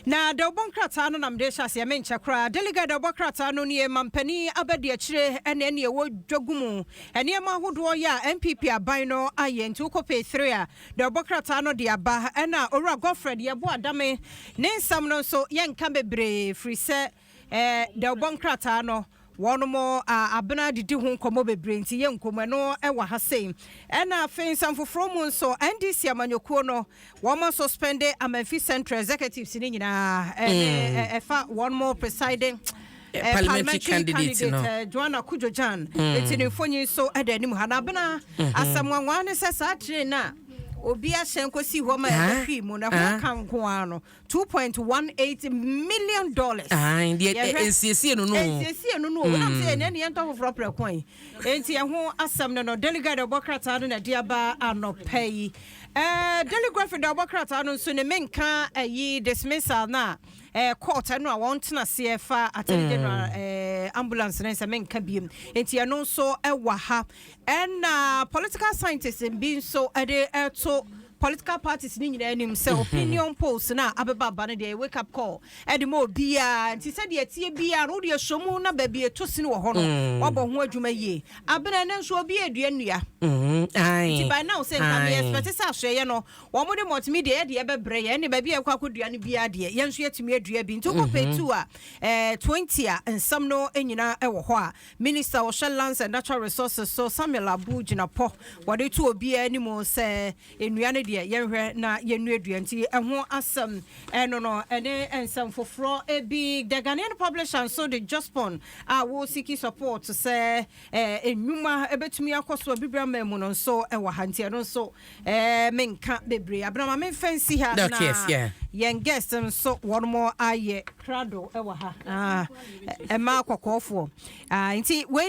Na dawubɔ nkrataa no nam de hyɛ aseɛ, menkyɛ koraa. Delegate dawubɔ krataa no nie: mampanin abɛdi akyire ɛne ɛwɔ dwagu mu nneɛma ahodoɔ yɛ a NPP aban no ayɛ. Nti wokɔ page 3 a, dawubɔ krataa no de aba. Ɛna Owura Godfred Yɛbo Adame ne nsɛm no nso, yɛnka bebree firi sɛ dawubɔ nkrataa no wɔn abena didi ho nkɔmmɔ bebree, nti yɛ nkɔmmɔ ɛno ɛwɔ ha sei. Ɛna afei nsɛm foforɔ mu nso, NDC amanyɔkuo no wɔn suspend Amenfi Central executives ne nyinaa, ɛne ɛfa wɔn mo presiding parliamentary candidate no. Joanna Kudjojan. Eti ne mfonyin nso ɛda anim ha. Na abena, asɛm nwanwa ne sɛ saa train na obi ahyɛn kɔsi hɔ ma ɛbɛhwii mu na ɛho ka nko ara no, $2.18 million. Deɛ nsiesie no no. Nsiesie no no o, wonam sɛ yɛn ne yɛntɔ foforɔ prɛko yi. Enti ɛho asɛm no, Daily Guide ɔbɔ krataa no na ɛde aba anɔpɛ yi. Daily Graphic da ɔbɔ krataa no nso ne menka ɛyi dismissal na court ɛno a wɔn tena aseɛ fa Attorney General ambulance ne nsɛ menka biem. Enti ɛno nso ɛwɔ ha. Ɛna political scientists bi nso ɛde ɛto political parties ne nyinaa anim sɛ opinion polls na abɛba aba no deɛ, wake up call ɛde ma obiara. Nti sɛdeɛ tie biara no, wode ahyɛ mu na baabi ɛtɔ sini wɔ hɔ no, wabɔ ho adwuma yie. Abena, ne nso obi adua nnua. Nti by now sɛ nka me expect sɛ asoɛyɛ no wɔn de multimedia yɛ deɛ ɛbɛbrɛ yɛn ne baabi a yɛkɔ akɔdua no biara deɛ, yɛn nso yɛtumi adua bi. Nti wokɔ page 2 a 20 a, nsɛm no nyinaa ɛwɔ hɔ a Minister wɔhyɛ Lands and Natural Resources so, Samuel Abu Jinapor, wɔde to obiara anim sɛ nnua no deɛ, yɛnhwɛ na yɛnnuadua. Nti ɛho asɛm ɛno no ɛne nsɛm foforɔ ebi. The Ghanaian Publisher nso de Jospong a wɔre seek support sɛ nnwuma ɛbɛtumi akɔ so abibira man mu no nso ɛwɔ ha. Nti ɛno nso menka bebree. Abenama, memfa nsi ha na yɛn guest nso wɔn mo ayɛ krado ɛwɔ ha. Ɛmaa kɔkɔɔfoɔ. Nti wei.